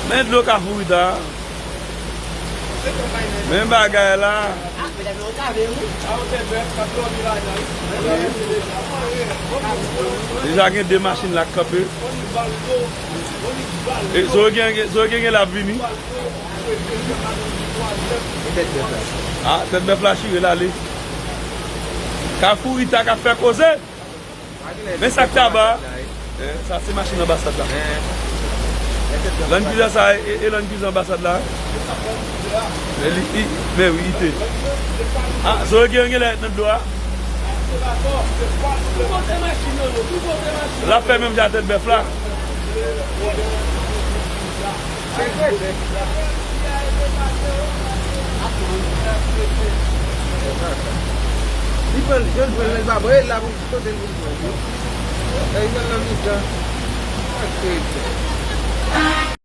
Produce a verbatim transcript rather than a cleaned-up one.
Men dlo Kafou Rita. Men bagay la. Deja gen de machin la k kanpe. E, Zoe gen, Zoe gen, gen la vini. Ah, tèt bèf la chire l ale. Kafou Rita k ap fè koze. Men sa k ta ba. Eh, sa se machin anbasad la. Land Cruiser sa, e, e Land Cruiser anbasad la. Men li, i, men wi, ite. Ah, Zoe gen, gen lè nan dlo a. L ap fè menm jan tèt bèf la. Li pran l, jwenn pran l, l pa bwè, l la pou kote l vin pran l. Li pran l nan mitan.